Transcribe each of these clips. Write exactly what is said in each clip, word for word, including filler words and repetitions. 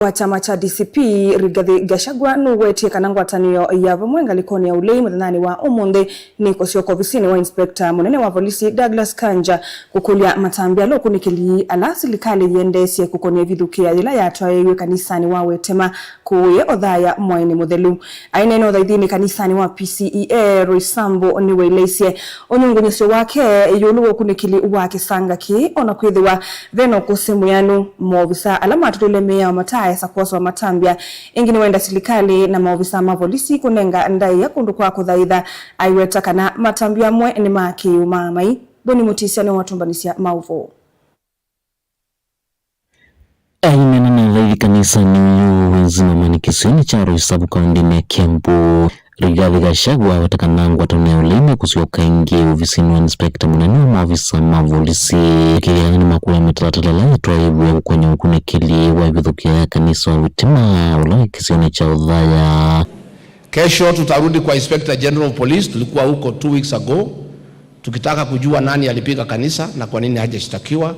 wa kyama kya D C P, Rigathi Gachagua, nũwetie kana ngwatanĩo ya vamwe ngalĩkonĩ ya ũlei mũthenyanĩ wa ũmũnthĩ nĩ kũsyoka ovisinĩ wa inspector mũnene wa volisi Douglas Kanja kũkũlya matambya ala ũkunĩkĩli ala silikalĩ yĩendeesye kũkonia ĩvithũkĩa yĩla yatwaĩiw'e kanisanĩ wa Wetema kũũye Othaya mwaĩnĩ mũthelu. Aineena ũthaithinĩ kanisanĩ wa P C E A, Roysambu nĩwaeleisye ũnyungunyĩsyo wake ĩũlũ wa ũkunĩkĩli wa kĩsanga kĩĩ, o na kwĩthĩwa ve na ũkũsĩ mwĩanu. Maovisa ala matũlile mĩao mataaesa kwosewa matambya. Ĩngĩ nĩwenda silikalĩ na maovisa ma volisi kũnenga ndaĩa kũndũ kwa kũthaitha. Aiweta kana matambya amwe nĩ ma kĩũmaamai. Boni Mũtisya nĩwatũmbanĩsya maũvoo. Aineena na athaithi kanisanĩ ũyũ wĩ Zimmerman kĩsionĩ kya Roysambu kaũntĩnĩ ya Kiambu, Rigathi Gachagua aweta kana ngwatanĩo ya ũlei nĩkũsyoka ĩngĩ ovisinĩ wa inspector mũnene wa maovisa ma volisi. Kĩthĩana nĩmakũlya mĩtalatala ĩla yĩtwaĩĩw'e kũkonya ũkunĩkĩli wa ĩvithũkĩa ya kanisa wa Wĩtĩma ũla wĩ kĩsionĩ kya Othaya. Kesho tutarudi kwa Inspector General of Police, tulikuwa huko two weeks ago, tukitaka kujua nani alipiga kanisa na kwa nini hajashtakiwa.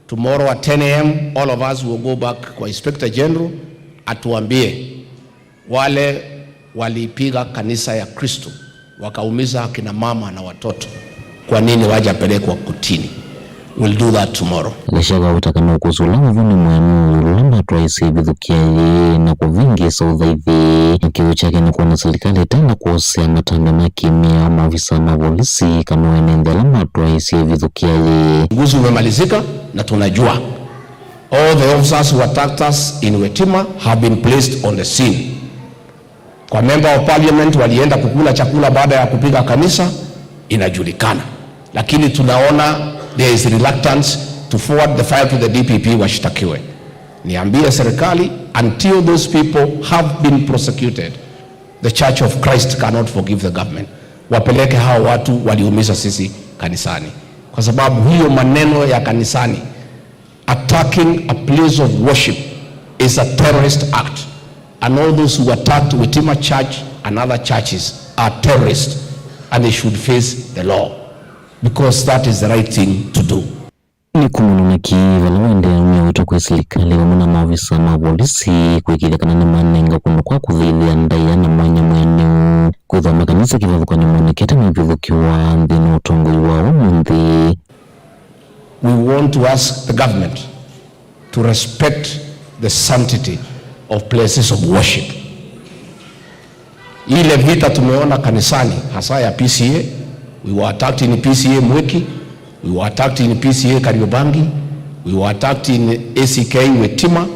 Tomorrow at ten a m, all of us will go back kwa Inspector General, atuambie wale walipiga kanisa ya Kristo, wakaumiza akina mama na watoto, kwa nini wajapelekwa kotini? We'll do that tomorrow. Gachagua aweta kana ũkũsĩ ũla ũvũ nĩ mwĩanu ĩũlũ ũla matwaĩĩsye ĩvithũkĩa yĩĩ na kũvĩngĩĩsa ũthaithi. Na kĩw'ũ kyake nĩ kwona silikalĩ ĩtenda kũosea matambya ma kĩmĩao maovisa ma volisi kana ene nthĩ ala matwaĩĩsye ĩvithũkĩa yĩĩ. Uchunguzi umemalizika na tunajua all the officers who attacked us in Wĩtĩma have been placed on the scene. Kwa member of parliament walienda kukula chakula baada ya kupiga kanisa, inajulikana. Lakini tunaona there is reluctance to forward the file to the D P P washtakiwe. Niambie serikali, until those people have been prosecuted, the Church of Christ cannot forgive the government. Wapeleke hao watu waliumiza sisi kanisani. Kwa sababu hiyo maneno ya kanisani, attacking a place of worship is a terrorist act, and all those who attacked Wĩtĩma Church and other churches are terrorists, and they should face the law, because that is the right thing to do. Nĩ kumana na kĩĩ vala waendeea ũmĩa wĩtwa kwĩ silikalĩ vamwe na maovisa ma volisi kũĩkĩĩthya kana nĩmanenga kũndũ kwa kũthĩnĩa ndaĩa na mwanya mwĩanĩu kwĩthwa makanisa kĩvathũkany'o monekete maivithũkĩwa nthĩnĩ wa ũtongoi wa ũmũnthĩ. We want to ask the government to respect the sanctity of places of worship. Ile vita tumeona kanisani, hasa ya P C A, we were attacked in P C A Mwiki, we were attacked in P C A Kariobangi, we were attacked in A C K Wĩtĩma,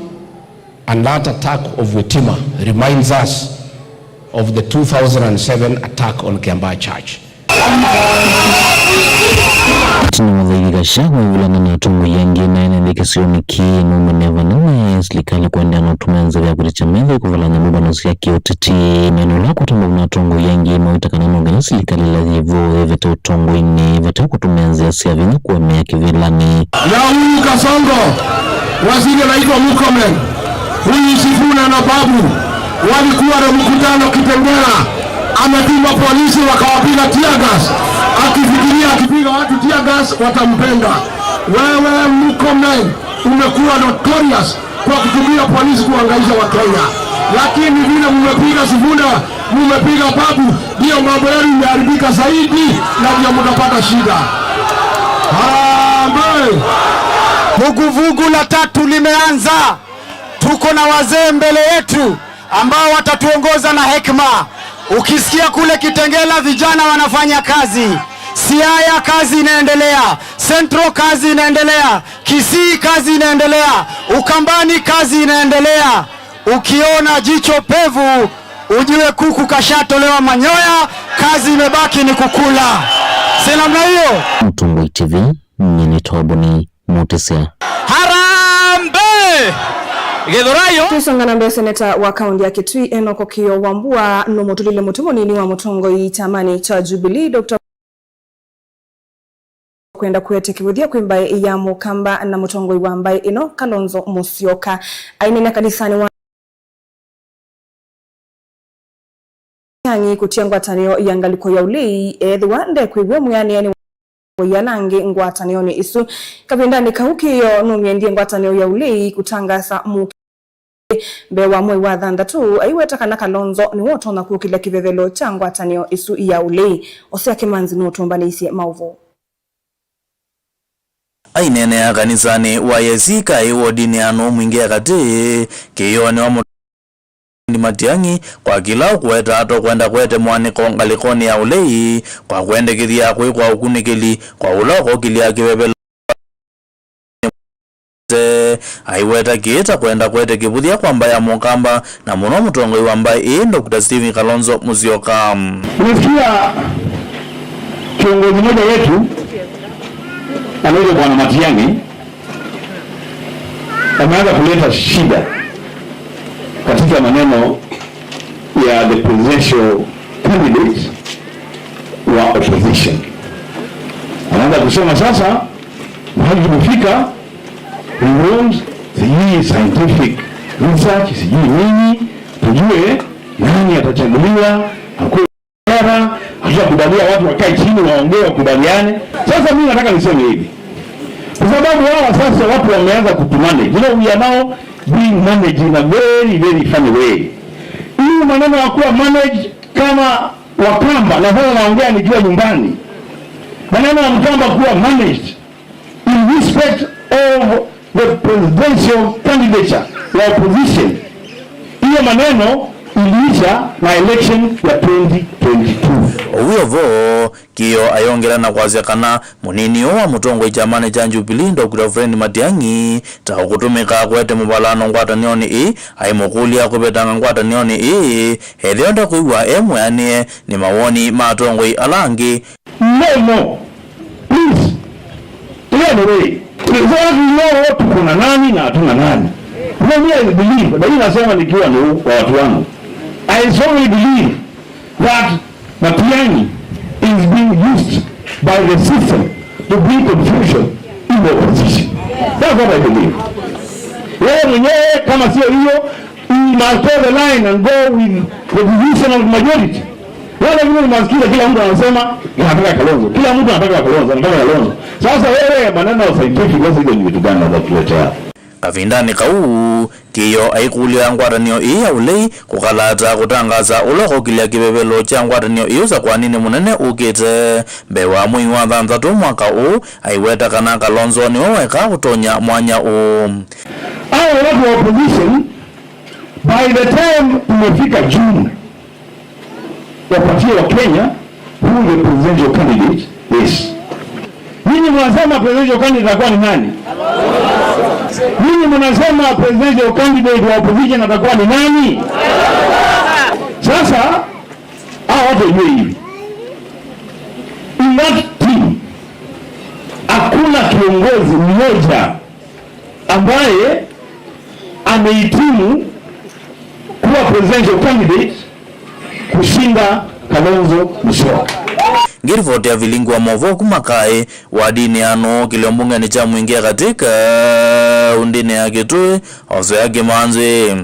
and that attack of Wĩtĩma reminds us of the two thousand and seven attack on Kiambaa Church. Ĩtina wa ũthaithi Gachagua ĩvulana na atongoi angĩ na ene nthĩ kĩsionĩ kĩĩ, nũmene vanene silikalĩ kũendeea na ũtũmĩa nzeve ya kũtetya metho ĩkũvalany'a mbũmbano sya kĩũteti. Maeneo ala kũtamba na atongoi angĩ mawĩta kana no nginya silikalĩ ĩla yĩ vo ĩvete ũtongoinĩ vate kũtũmĩa nzĩa sya vinya kũemea kĩvĩlanĩ. Na huyu Kasongo, waziri anaitwa Murkomen, huyu Sifuna na Babu walikuwa na mkutano Kitengela, ametuma polisi wakawapiga tear gas, akifikiria akipiga watu tear gas watampenda. Wewe Murkomen umekuwa notorious kwa kutumia polisi kuhangaisha Wakenya, lakini vile mmepiga Sifuna, mmepiga Babu, ndio mambo yenu imeharibika zaidi na ndio mtapata shida. Harambee! Vuguvugu la tatu limeanza. Tuko na wazee mbele yetu ambao watatuongoza na hekima. Ukisikia kule Kitengela vijana wanafanya kazi, Siaya kazi inaendelea, Central kazi inaendelea, Kisii kazi inaendelea, Ukambani kazi inaendelea. Ukiona jicho pevu, ujue kuku kashatolewa manyoya, kazi imebaki ni kukula. Si namna hiyo? Mũtũngũi T V, nyie nĩ Toboni Mũtĩsya. Harambee! Gĩthũrai! Twĩsonga na mbee, seneta wa kaũntĩ ya Kitui, Enock Kĩyo Wambua, nũmũtũlile mũtĩ mũnini wa mũtongoi kyamanĩ kya Jubilee, Doctor kwenda kũete kĩvũthya kwĩ mbaĩ ya Mũkamba na mũtongoi wa mbaĩ ĩno, Kalonzo Musyoka. Aineena kanisanĩ wa Matiang'i kũtia ngwatanĩo ya ngalĩko ya ũlei ethĩwa ndekwĩw'a mwĩanĩanĩ wa ala angĩ ngwatanĩonĩ ĩsu. Kavindanĩ kau Kĩyo nũmyendie ngwatanĩo ya ũlei kũtangaasa mũkĩ Mbee wa mwei wa thanthatũ, aiweta kana Kalonzo nĩwe ũtonya kũkĩlya kĩvevelo kya ngwatanĩo ĩsu ya ũlei. Osea Kĩmanzi nũtũmbanĩisye maũvoo. Aineenea kanisanĩ wa A I C kaĩ wodinĩ ya Nũũ Mwingĩ ya Katĩ, kĩĩonĩ wa Matiang'i kwa kĩla ũkũweta tũkwenda kũete mũanĩko ngalĩkonĩ ya ũlei kwa kwendekethya kwĩkwa ũkunĩkĩli kwa ũla ũkokĩlya kĩvevelo. Aiweta kĩĩ ta kwenda kũete kĩvũthya kwa mbaĩ ya Mũkamba, na mũno mũtongoi wa mbaĩ ĩĩ, Doctor Stephen Kalonzo Musyoka. Nilisikia kiongozi mmoja wetu anaitwa Bwana Matiang'i ameanza kuleta shida katika maneno ya the presidential candidate wa opposition. Anaanza kusema sasa, mahali tumefika, we want sijui scientific research, sijui nini, tujue nani atachaguliwa, akuwe Hatutakubaliana, hatutakubaliana, hatutakubaliana, hatutakubaliana. Sasa mimi nataka niseme hivi, kwa sababu hawa sasa watu wameanza kutumanage. You know, we are now being managed in a very, very funny way. Hii maneno ya kuwa managed, kama Wakamba, na sasa naongea nikiwa nyumbani, maneno ya Mkamba kuwa managed in respect of the presidential candidature ya opposition. Hiyo maneno iliisha na election ya twenty twenty-two. Ũu wĩ o vo, Kĩĩo ayongela na kwasya kana mũnini ũũ wa mũtongoi kyamanĩ kya Jubilee, Doctor Fred Matiang'i, ta ũkũtũmĩka kũete mũvalano ngwatanĩonĩ ĩĩ, aimũkũlya kũvetanga ngwatanĩonĩ ĩĩ ethĩwa ndakwĩw'a e mwĩanĩe nĩ mawoni ma atongoi ala angĩ. No, no. Please. Clear the way. It's not know tuko na nani na hatuna nani. Mimi I believe, na hii nasema nikiwa ni wa watu wangu. I strongly believe that Matiang'i is being used by the system to bring confusion in the opposition. That's what I believe. Yeye mwenyewe kama sio hiyo, he must toe the line and go with the decision of majority. Wale vile nimesikiza kila mtu anasema, "Nataka Kalonzo." Kila mtu anataka Kalonzo, anataka Kalonzo. Sasa wewe maneno ya scientific, sasa hizo ni vitu gani unatuletea? Kavindanĩ kau, Kĩĩo aikũlya ngwatanĩo ĩĩ ya ũlei kũkalata kũtangaasa ũla ũkokĩlya kĩvevelo kya ngwatanĩo ĩĩ ũsakwaninĩ mũnene ũkĩte mbee wa mwei wa thanthatũ mwaka ũũ, aiweta kana Kalonzo nĩwe weka ũtonya mwanya ũũ. Hao watu wa opposition, by the time tumefika June, wapatie wa Kenya who the presidential candidate is. Nyinyi mnasema presidential candidate atakuwa ni nani? Nyinyi mnasema presidential candidate wa opposition atakuwa ni nani? Sasa, hawa watu wajue hivi. In that team, hakuna kiongozi mmoja ambaye amehitimu kuwa presidential candidate kushinda Kalonzo Musyoka. Ngĩrivoti ya vilingi wa maũvoo kuma kaĩ wadinĩ ya Nũũ kĩlio mbungenĩ kya Mwingĩ ya Katĩ kaũndĩnĩ ya Kitui, Osea Kĩmanzi.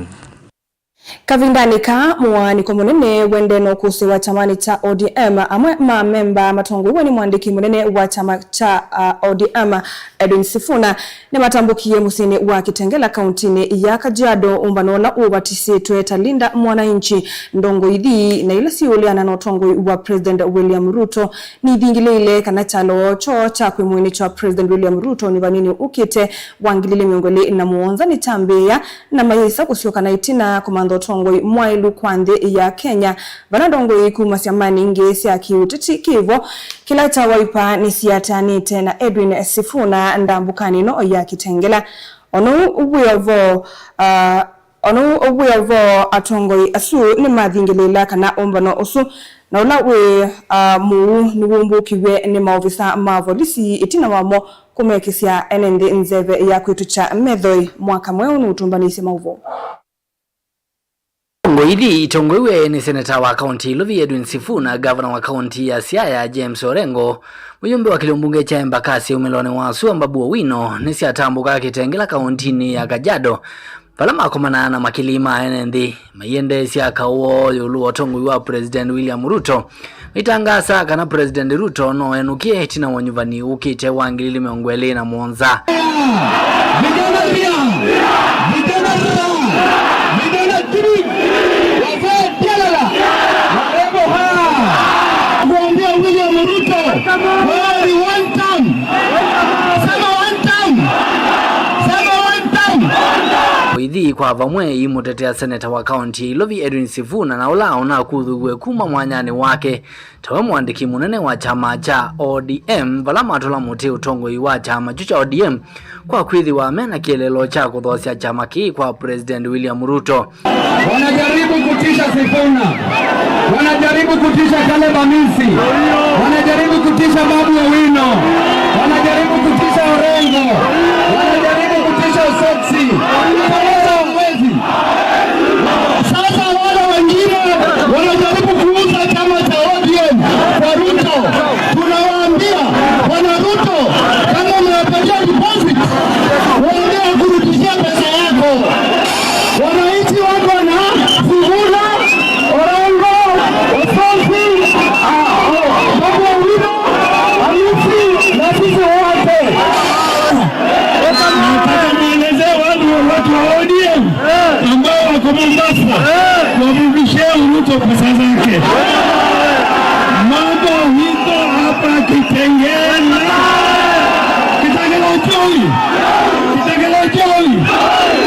Kavindanĩ kaa, mũaanĩko mũnene wendee na ũkũsĩ wa kyamanĩ kya O D M. Amwe ma amemba matongoew'e nĩ mwandĩki mũnene wa kyama kya, uh, O D M, Edwin Sifuna, nĩmatambũkie mũsyĩnĩ wa Kitengela kauntinĩ ya Kajiado ũmbano ũla ũvatisĩtwe ta Linda Mwananchi, ndongo ithi na ila siũleana na ũtongoi wa President William Ruto nithingĩlĩĩle kana kyalo kyoo kya kwĩmũĩnĩkya President William Ruto nĩ vanini ũkĩte wa ngili ilĩ mĩongo ĩlĩ na mũonza nĩkyambĩĩa, na mayĩsa kũsyoka na ĩtina kũmantha ũtongoi mwaĩlu kwa nthĩ ya Kenya, vala ndongoi kuma syamanĩ ingĩ sya kĩũteti kĩvo kĩla kya Wiper nĩsiatanĩte na Edwin Sifuna ndambũkanĩ ĩno ya Kitengela. Onou wĩ o vo, ah, Onou wĩ o vo, atongoi asu nĩmathingĩlĩĩla kana ũmbano ũsu na ũla wĩ, ah, mũu nĩwumbũkiw'e nĩ maovisa ma volisi ĩtina wamo kũmekĩsya ene nthĩ nzeve ya kwĩtũkya methoi. Mwaka mweũ nũtũmbanĩisye maũvoo. Ngũithi itongoiw'e nĩ seneta wa kaunti ya Ilovi Edwin Sifuna, gavana wa kaunti ya Siaya James Orengo, mũyumbe wa kĩlio mbunge kya Embakasi umĩlonĩ wa sua Babu Owino nĩsyatambũka Kitengela kauntinĩ ya Kajiado, vala makomanaa na makili ma ene nthĩ maiendeesya kaũ woo ĩũlũ wa ũtongoi wa President William Ruto, maitangaasa kana President Ruto no enũkĩe ĩtina wa ũnyuvani ũkĩte wa ngili ilĩ mĩongo ĩlĩ na mũonza. Vijana pia! Vijana pia! Kwa vamwe, imũtetea seneta wa kaunti ya Ilovi Edwin Sifuna, na ũla ũnakuthuiwe kuma mwanyanĩ wake tawe mũandĩki mũnene wa kyama kya O D M, vala matũla mũtĩ ũtongoi wa kyama kyu kya O D M kwa kwĩthĩwa mena kĩeleelo kya kũthoosya kyama kĩĩ kwa President William Ruto. Wanajaribu kutisha Sifuna, wanajaribu kutisha Caleb Amisi, wanajaribu kutisha Babu Owino, wanajaribu kutisha Orengo, wanajaribu kutisha Osotsi. Sasa wale wengine wanajaribu kuuza chama cha O D M kwa Ruto. Tunawaambia, Bwana Ruto, kama umewapatia deposit, waambie wakurudishia pesa yako. Wananchi wako na Sifuna, Orengo, Osotsi, ah, oh, Babu Owino, Amisi na sisi wote. Nataka nielezee watu, watu wa O D M ambao wako Mombasa, warudishie Ruto pesa zake. Mambo iko hapa Kitengela. Kitengela joy. Kitengela joy.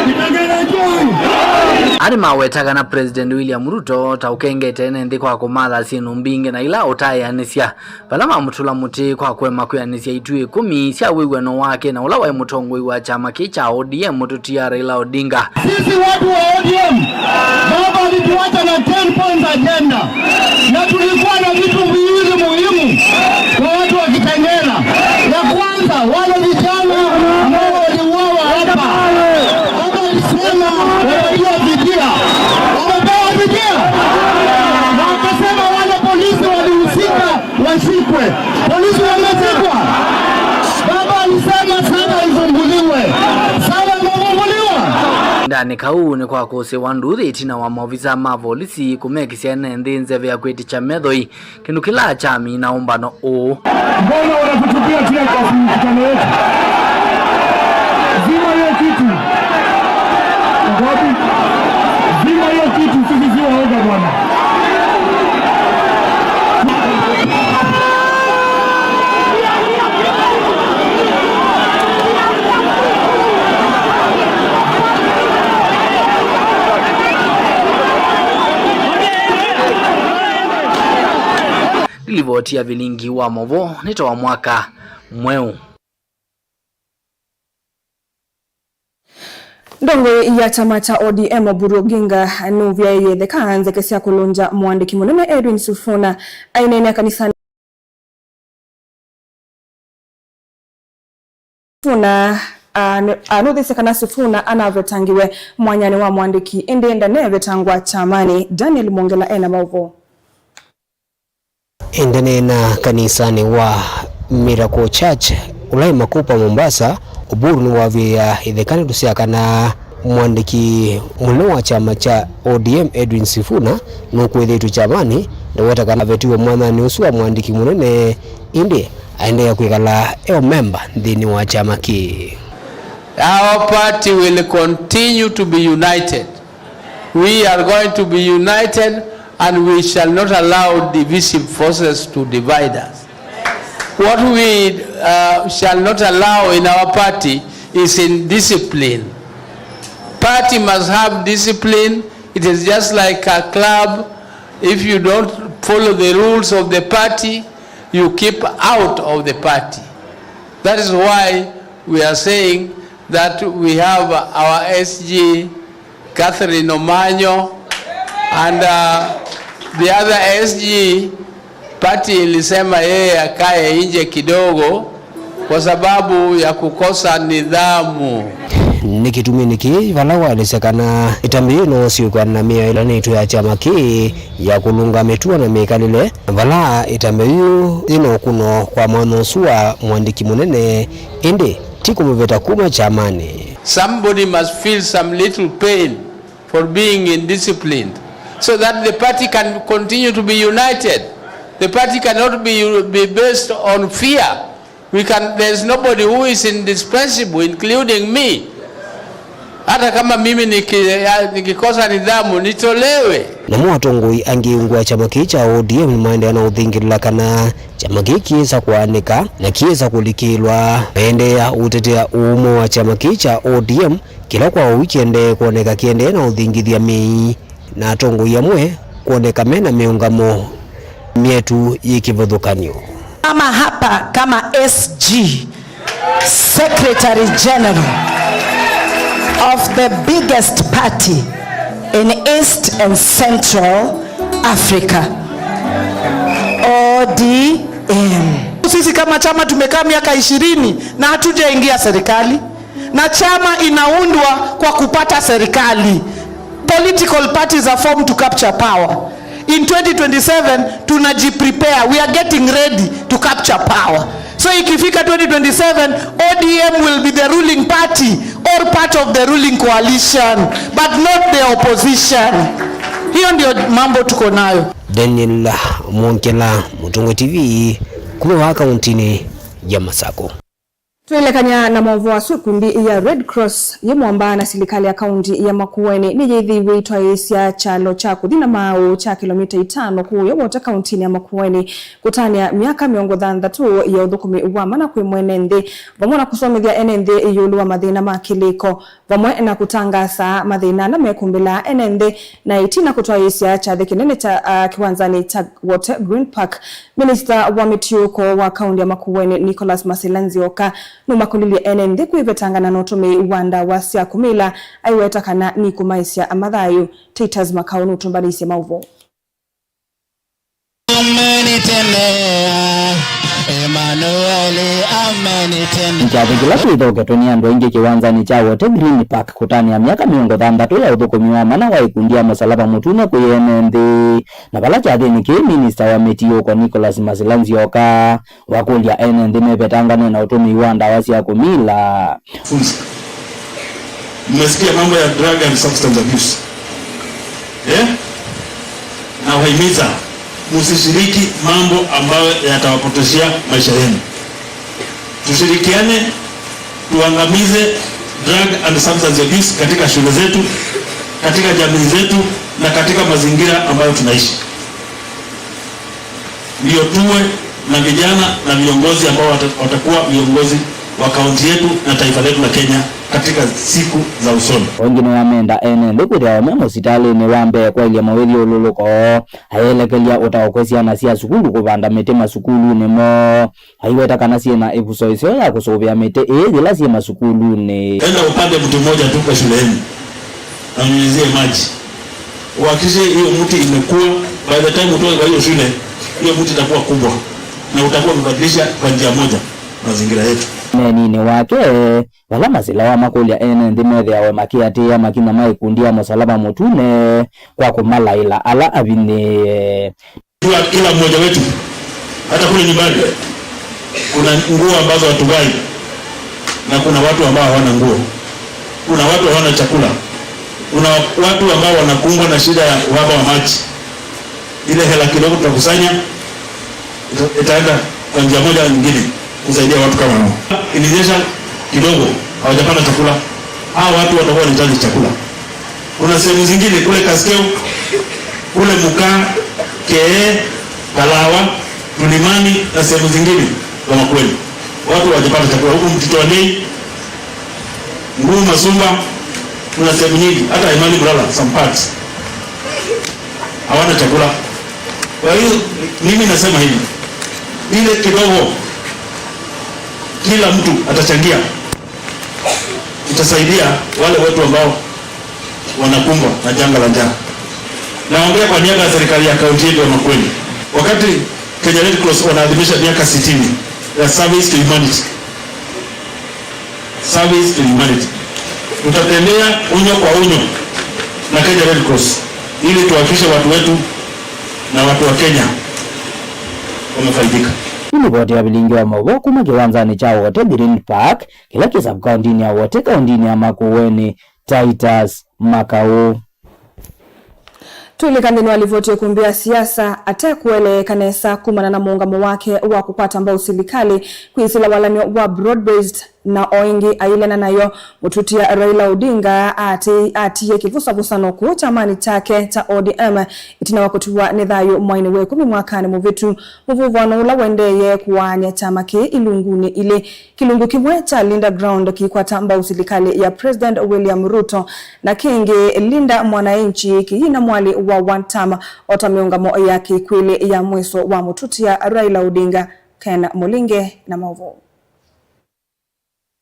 Kitengela joy. Arĩ maweta kana President William Ruto ta ũkengete ene nthĩ kwa kũmatha syĩndũ mbingĩ na ila ũtaĩanĩsya, vala mamũtũla mũtĩ kwa kũema kwĩanĩsya itwĩ ĩkũmi sya wĩw'ano wake na ũla waĩ mũtongoi wa kyama kĩĩ kya O D M mũtũtia Raila Odinga. Sisi watu wa O D M, baba alituacha na ten points agenda, na tulikuwa na vitu viwili muhimu kwa watu wa Kitengela. Ya kwanza, wale vijana ambao waliuawa hapa, baba alisema wapatiwe fidia. Wamepewa fidia? Na akasema wale polisi walihusika washikwe. Polisi wameshikwa? Baba alisema saba ifunguliwe. Saba imefungulwa? Ndanĩ kau nĩ kwa kũsĩwa nduthi ĩtina wa maovisa ma volisi kũmekĩsya ene nthĩ nzeve ya kwĩtĩkya methoi, kĩndũ kĩla kyamina ũmbano ũũ. Mbona wanatutupia tear gas mkutano wetu? Zima hiyo kitu. Wako wapi? Zima hiyo kitu, sisi si waoga bwana. Livoti ya vilingi wa movo nĩ ta wa mwaka mweũ. Ndongoi ya kyama kya O D M Oburu Oginga nũvyaĩie ĩtheka nzeke sya kũlũngya mũandĩki mũnene Edwin Sifuna. Aineenea kanisanĩ, Sifuna, a, nĩ, anũthĩsye kana Sifuna anavetangiwe mwanyanĩ wa mũandĩki, ĩndĩ ndanevetangwa kyamanĩ. Daniel Mwongela ena maũvoo. Ĩndĩ nĩ na kanisanĩ wa Miracle Church, ũla wĩ Makupa, Mombasa, Oburu nĩwavĩĩa ĩtheka ndeto sya kana mũandĩki mũnene wa kyama kya O D M Edwin Sifuna nũkwĩthĩĩtwe kyamanĩ. Ndaweta kana avetiwe mwanyanĩ ũsu wa mũandĩki mũnene, ĩndĩ aendeea kwĩkala e o memba nthĩnĩ wa kyama kĩĩ. Our party will continue to be united. We are going to be united and we shall not allow divisive forces to divide us. What we, uh, shall not allow in our party is indiscipline. Party must have discipline. It is just like a club. If you don't follow the rules of the party, you keep out of the party. That is why we are saying that we have our S G, Catherine Omanyo, and, uh, the other S G, party ilisema yeye akae nje kidogo kwa sababu ya kukosa nidhamu. Nĩ kĩtuminĩ kĩĩ vala waelesya kana ĩtambya yĩĩ no syũkana na mĩao ĩlanĩtwe ya kyama kĩĩ ya kũlũnga mĩtuo na mĩkalĩle, vala ĩtambya yĩĩ yĩna ũkũno kwa mwanya ũsu wa mũandĩki mũnene, ĩndĩ ti kũmũveta kuma kyamanĩ. Somebody must feel some little pain for being indisciplined, so that the party can continue to be united. The party cannot be, be based on fear. We can, there is nobody who is indispensable, including me. Hata kama mimi niki-, ya-, nikikosa nidhamu, nitolewe. Namo atongoi angĩ ungu wa kyama kĩĩ kya O D M nĩmaendeea na ũthingĩlĩla kana kyama kĩĩ kĩĩsa kũaanĩka na kĩĩsa kũlikĩlwa. Maendeea ũtetea ũũmwe wa kyama kĩĩ kya O D M Kĩla kwa ũu kĩendee kwoneka kĩendee na ũthingithya mĩĩ, na atongoi amwe kwoneka mena mĩũngamo myetu yĩ kĩvathũkany'o. Mama hapa kama S G, Secretary General of the biggest party in East and Central Africa, O D M. Sisi kama chama tumekaa miaka ishirini na hatujaingia serikali, na chama inaundwa kwa kupata serikali. Political parties are formed to capture power. In twenty twenty-seven, tunajiprepare. We are getting ready to capture power. So ikifika twenty twenty-seven, O D M will be the ruling party or part of the ruling coalition, but not the opposition. Hiyo ndio mambo tuko nayo. Daniel Mwongela, Mũtongoi T V, kuma vaa kaunti-inĩ ya Masako. Twĩlekany'a na maũvoo asu, ĩkundi ya Red Cross yĩ mwamba na silikalĩ ya kaunti ya Makueni nĩyĩthĩiwe ĩtwaĩĩsya kyalo kya kũthi na maaũ kya kĩlomita itano kũũya Wote kaunti-inĩ ya Makueni kũtanĩa myaka mĩongo thanthatũ ya ũthũkũmi wa mana kwĩ mwene nthĩ, vamwe na kũsomethya ene nthĩ ĩũlũ wa mathĩna ma kĩlĩko, vamwe na kũtangaasa mathĩna ala mekũmbĩlaa ene nthĩ, na ĩtina kũtwaĩĩsya kyathĩ kĩnene kya, ah, kĩwanzanĩ kya Wote Green Park. Minista wa mĩtiũko wa kaunti ya Makueni, Nicholas Masila Nzioka, nũmakũlilye ene nthĩ kwĩvetangana na ũtũmĩi wa ndawa sya kũmila, aiweta kana nikũmaĩsya mathayũ. Titus Makau nũtũmbanĩisye maũvoo. Ameni tena, Emmanuel, ameni tena. Kyathĩ kĩla kĩthoketwe nĩ andũ aingĩ kĩwanzanĩ kya Wote Green Park kũtanĩa myaka mĩongo thanthatũ ya ũthũkũmi wa mana wa ĩkundi ya Mũsalaba Mũtune kwĩ ene nthĩ. Na vala kyathĩnĩ kĩĩ, minista wa mĩtiũko Nicholas Masila Nzioka wakũlya ene nthĩ mevetangane na ũtũmĩi wa ndawa sya kũmila. Funza. Mmesikia mambo ya drug and substance abuse. Eh? Nawahimiza msishiriki mambo ambayo yatawapotezea maisha yenu. Tushirikiane tuangamize drug and substance abuse katika shule zetu, katika jamii zetu na katika mazingira ambayo tunaishi. Ndio tuwe na vijana na viongozi ambao wata-, watakuwa viongozi wa kaunti yetu na taifa letu la Kenya katika siku za usoni. Ĩngĩ nĩwamenda ene nthĩ kwĩthĩawa me mũsitalĩnĩ wa mbee kwaĩlya mawĩthyũlũlũko, ayelekelya ũtaũkwe syana sya sukulu kũvanda mĩtĩ masukulunĩ moo. Aiweta kana syĩ na ĩvuso ĩseo ya kũsũvĩa mĩtĩ ĩĩ yĩla syĩ masukulunĩ. Enda upande mti mmoja tu kwa shule yenu na unyunyizie maji. Uhakikishe hiyo mti imekuwa, by the time utoke kwa hiyo shule, hiyo mti itakuwa kubwa na utakuwa umebadilisha kwa njia moja mazingira yetu. Ũneeninĩ wake, vala Masila wamakũlya ene nthĩ methĩawe makĩatĩĩa makinya ma ĩkundi ya Mũsalaba Mũtune kwa kũmalaĩla ala avinyĩĩe. Jua kila mmoja wetu, hata kule nyumbani, kuna nguo ambazo hatuvai na kuna watu ambao hawana nguo. Kuna watu hawana chakula. Kuna watu ambao wanakumbwa na shida ya uhaba wa maji. Ile hela kidogo tutakusanya, ita-, itaenda kwa njia moja au nyingine kusaidia watu kama hao. Ilinyesha kidogo, hawajapata chakula. Hawa watu watakuwa wanahitaji chakula. Kuna sehemu zingine kule Kaskeu, kule Mukaa, Kee, Kalawa, Tulimani na sehemu zingine za Makueni. Watu hawajapata chakula. Huku Mtito wa Ndei, Nguu, Masumba, kuna sehemu nyingi, hata Imani Mlala, some parts. Hawana chakula. Kwa hiyo, mimi nasema hivi, ile kidogo kila mtu atachangia, itasaidia wale watu ambao wanakumbwa na janga la njaa. Naongea kwa niaba ya serikali ya kaunti yetu ya Makueni. Wakati Kenya Red Cross wanaadhimisha miaka sitini ya service to humanity, service to humanity, tutatembea unyo kwa unyo na Kenya Red Cross ili tuhakikishe watu wetu na watu wa Kenya wamefaidika. Nĩ livoti ya vilingi wa maũvoo kuma kĩwanzanĩ kya Wote Green Park, kĩla kĩ sub-kauntinĩ ya Wote, kauntinĩ ya Makueni, Titus Makau. Twĩlika nthĩnĩ wa livoti ĩkũmbĩ ya siasa, ate kũeleeka nesa kumana na mũũngamo wake wa kũkwata mbau silikalĩ kwĩsĩla walan'yo wa broad-based Na o ĩngĩ ailana nayo, mũtutia Raila Odinga ati-, atiie kĩvusavusano kũu kyamanĩ kyake kya O D M ĩtina wa kũtiwa nĩ thayũ mweinĩ wa ĩkũmi mwakanĩ mũvĩtu, mũvuvano ũla wendeeye kũaany'a kyama kĩĩ ilungunĩ ilĩ. Kĩlungu kĩmwe kya Linda Ground kĩikwata mbau silikalĩ ya President William Ruto, na kĩngĩ Linda Mwananchi kĩyina mwalĩ wa one term, o ta mĩũngamo ya kĩkwĩlĩ ya mwĩso wa mũtutia Raila Odinga. Ken Mũlinge na maũvoo.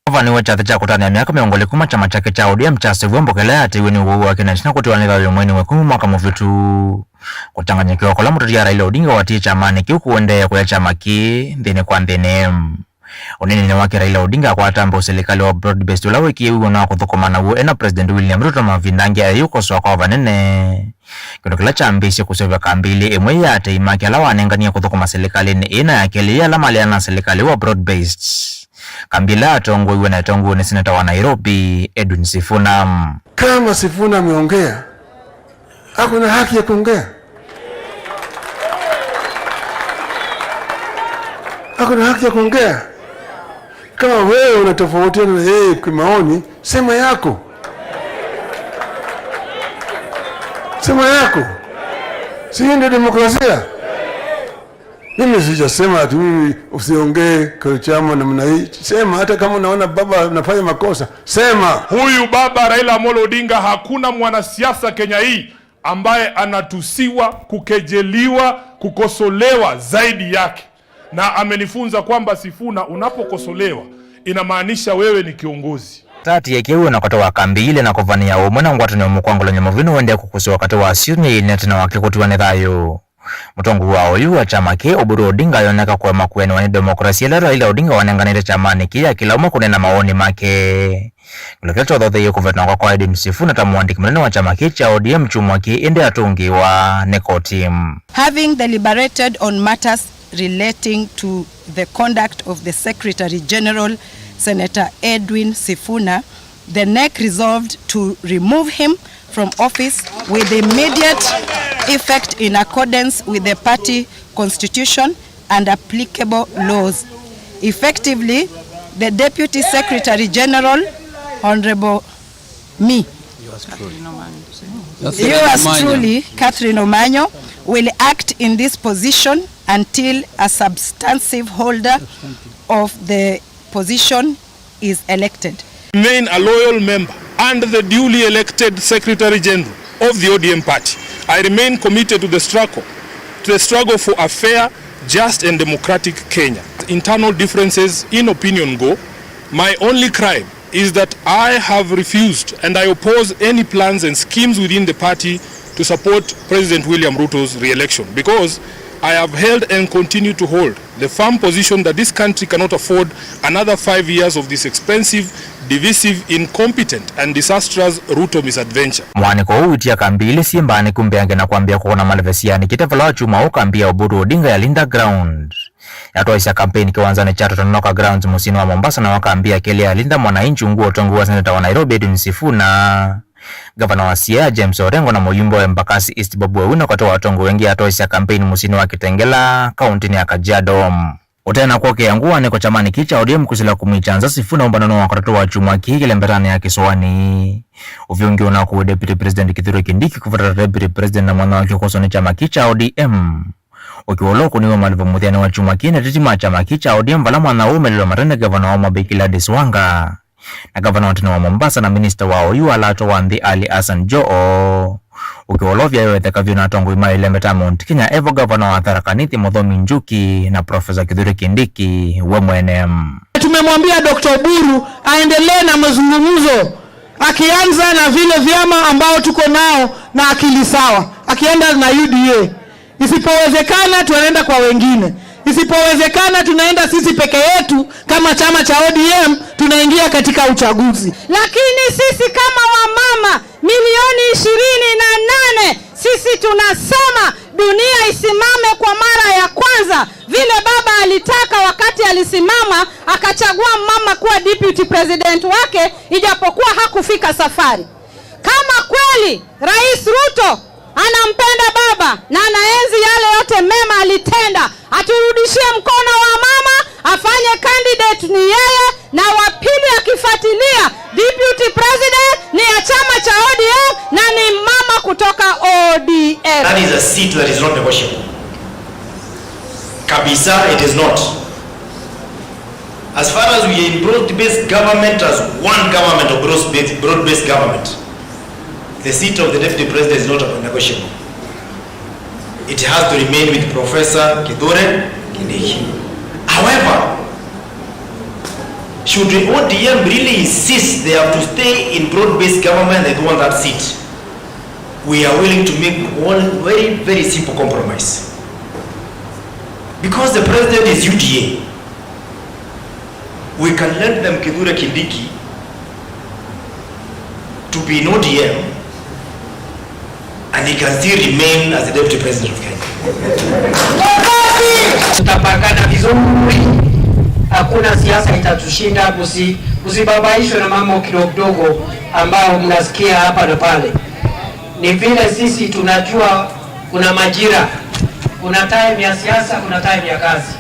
Ava nĩwe kyathĩ kya kũtanĩa myaka mĩongo ĩlĩ kuma kyama kyake kya O D M kyaseũviw'e mboka ĩla yateiwe nĩ ũwau wake na ĩtina kũtiwa nĩ thayũ mweinĩ wa ĩkũmi mwaka mũvĩtu. Kũtanganyĩkĩwa kũla mũtũtia Raila Odinga watie kyamanĩ kĩu kũendeea kũya kyama kĩĩ nthĩnĩ kwa nthĩnĩ. Ũneeninĩ wake, Raila Odinga akwata mbau silikalĩ wa broad-based ũla wĩkie wĩw'ano wa kũthũkũma naw'o e na President William Ruto mavinda angĩ ayĩ ũkosoa kwa vanene. Kĩndũ kĩla kyambĩĩsye kũseũvya kambi ilĩ, ĩmwe ya atei make ala wanenganie kũthũkũma silikalĩnĩ ĩĩ na ya kelĩ yĩ ala maleana na silikalĩ wa broad-based. Kambi ĩla yatongoiw'e na ĩtongoew'e nĩ seneta wa Nairobi, Edwin Sifuna. Kama Sifuna ameongea, ako na haki ya kuongea. Ako na haki ya kuongea. Kama wewe unatofautiana na yeye kimaoni, sema yako. Sema yako. Si hiyo ndio demokrasia? Mimi sijasema ati mimi usiongee kwa chama namna hii. Sema hata kama unaona baba anafanya makosa, sema. Huyu baba Raila Amolo Odinga, hakuna mwanasiasa Kenya hii ambaye anatusiwa, kukejeliwa, kukosolewa zaidi yake. Na amenifunza kwamba, Sifuna, unapokosolewa, inamaanisha wewe ni kiongozi. Tatiekeiwe na kũtawa kambi ilĩ na kũvanĩa ũmwe na ngwatanĩo mũkwangũlany'o mũvyu nĩũendee kũkusĩwa katĩ wa syumia ilĩ na ĩtina wake kũtiwa nĩ thayũ. Mũtongoi wa oyu wa kyama kĩĩ, Oburu Odinga, ayoneka kũema kwĩanĩwa nĩ demokrasia ĩla Raila Odinga wanenganĩte kyamanĩ kĩĩ ya kĩla ũmwe kũneena mawoni make. Kĩla kĩla kyathotheie kũvetana kwa Edwin Sifuna ta mũandĩki mũnene wa kyama kĩĩ kya O D M kyumwa kĩĩ, ĩndĩ atũngĩĩwa nĩ koti. Having deliberated on matters relating to the conduct of the Secretary General, Senator Edwin Sifuna, the NEC resolved to remove him from office with immediate effect in accordance with the party constitution and applicable laws. Effectively, the Deputy Secretary General, Honorable me, yours truly, Catherine Omanyo, will act in this position until a substantive holder of the position is elected. Remain a loyal member and the duly elected Secretary General of the O D M party. I remain committed to the struggle, to the struggle for a fair, just and democratic Kenya. Internal differences in opinion go, my only crime is that I have refused and I oppose any plans and schemes within the party to support President William Ruto's re-election, because I have held and continue to hold the firm position that this country cannot afford another five years of this expensive, divisive, incompetent and disastrous Ruto misadventure. Mũaanĩko ũũ wĩtie kambi ilĩ syĩ mbaanĩku mbeange na kwambĩĩa kũkũna maleve syĩanĩkĩte vala wakyumwa ũũ kambi ya Oburu Odinga ya Linda Ground yatwaisya kampeini kĩwanzanĩ kya Tononoka Grounds mũsyĩnĩ wa Mombasa, na wa kambi ya kelĩ ya Linda Mwananchi ungu wa ũtongoi wa seneta wa Nairobi Edwin Sifuna, ngavana wa Siaya James Orengo na mũyumbe wa Embakasi East Babu Owino katĩ wa atongoi aingĩ atwaisya kampeini mũsyĩnĩ wa Kitengela, kaũntĩnĩ ya Kajiado. Ũtena kwokea ngũanĩko kyamanĩ kĩĩ kya O D M kwĩsĩla kũmwĩkya nza Sifuna ũmbanonĩ wa katatũ wa kyumwa kĩĩ kĩlembetanĩ ya kĩsoani. Ũvyũ ũngĩ ũnakuwe Deputy President Kithure Kindiki kũvatata Deputy President na mwanya wake kũkoswa nĩ kyama kĩĩ kya O D M. Ũkĩwa ũla ũkũniwe malĩvo mũthyanĩ wa kyumwa kĩĩ nĩ ateti ma kyama kĩĩ kya O D M, vala mwanya ũũ ũmelelwa mate nĩ ngavana wa Homa Bay Gladys Wanga, na ngavana wa tene wa Mombasa na minista wa oyu wa lato wa nthĩ Ali Hassan Joho. Ũkĩwa ũla ũvyaĩwe ĩtheka vyũ na atongoi ma ĩlembe ta Mount Kenya, evo ngavana wa Tharaka Nithi Muthomi Njuki na Profesa Kithure Kindiki we mwene. Tumemwambia Doctor Oburu aendelee na mazungumzo, akianza na vile vyama ambao tuko nao na akili sawa, akienda na U D A. Isipowezekana, tunaenda kwa wengine. Isipowezekana, tunaenda sisi peke yetu kama chama cha O D M, tunaingia katika uchaguzi. Lakini sisi kama wamama milioni ishirini na nane, sisi tunasema dunia isimame kwa mara ya kwanza, vile baba alitaka wakati alisimama, akachagua mama kuwa deputy president wake, ijapokuwa hakufika safari. Kama kweli Rais Ruto anampenda baba na anaenzi yale yote mema alitenda, aturudishie mkono wa mama, afanye candidate ni yeye, Na wa pili akifuatilia, deputy president ni ya chama cha O D M na ni mama kutoka O D M. That is a seat that is not negotiable. Kabisa, it is not. As far as we are in broad-based government, as one government of broad-based, broad-based government, the seat of the deputy president is not negotiable. It has to remain with Professor Kithure Kindiki. However, should the O D M really insist they have to stay in broad-based government, they don't want that seat, we are willing to make one very, very simple compromise. Because the president is U D A, we can lend them Kithure Kindiki to be in O D M, and he can still remain as the deputy president of Kenya. Tutapangana vizuri, hakuna siasa itatushinda. Msi-, msibabaishwe na mambo kidogo kidogo ambao mnasikia hapa na pale. Ni vile sisi tunajua kuna majira, kuna time ya siasa, kuna time ya kazi,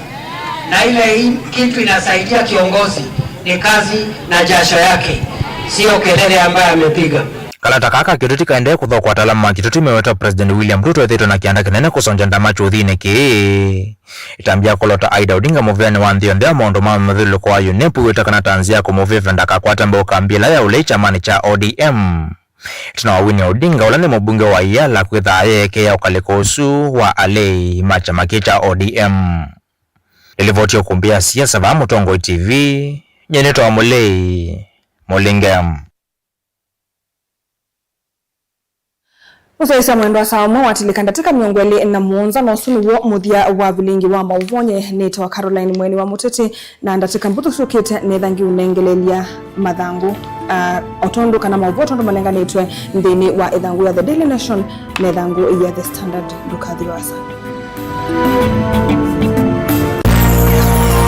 na ile i-, kitu inasaidia kiongozi ni kazi na jasho yake, sio kelele ambayo amepiga. Kalata kaka kĩtuti kaendee kũthokwa atalamu ma kĩtuti meweta President William Ruto ethĩtwe na kĩanda kĩnene kũsongya ndama kyũthinĩ kĩĩ. Ĩtambya kũlota Aida Odinga mũvĩanĩ wa nthĩ yonthe wa maũndũ ma mũthyũlũlũko wa UNEP wĩweta kana ta nzĩa ya kũmũvĩvya ndakakwate mbau kambi ĩla ya ũlei kyamanĩ kya O D M. Ĩtina wa wini Odinga, ũla nĩ mũmbunge wa Iyala, kwĩthaa ayeekea ũkalĩko ũsu wa alei ma kyama kĩĩ kya O D M. Nĩlivoti ya ũkũmbĩ ya siasa vaa Mũtongoi T V, nyie nĩtawa Mũlei Mũlinge. Ũsyaĩĩsya mwendo wa saa ũmwe watilĩka ndatĩka mĩongo ĩlĩ na mũonza, na ũsu nĩw'o mũthya wa vilingi wa maũvoo. Nyie nĩtawa Caroline Mweni wa Mũteti, na ndatĩka mbũthũ syũkĩte nĩtha ngiũnengeleelya mathangũ, ah, o tondũ kana maũvoo tondũ manenganĩtwe nthĩnĩ wa ĩthangũ ya The Daily Nation na ĩthangũ ya The Standard. Ndũkathi vaasa.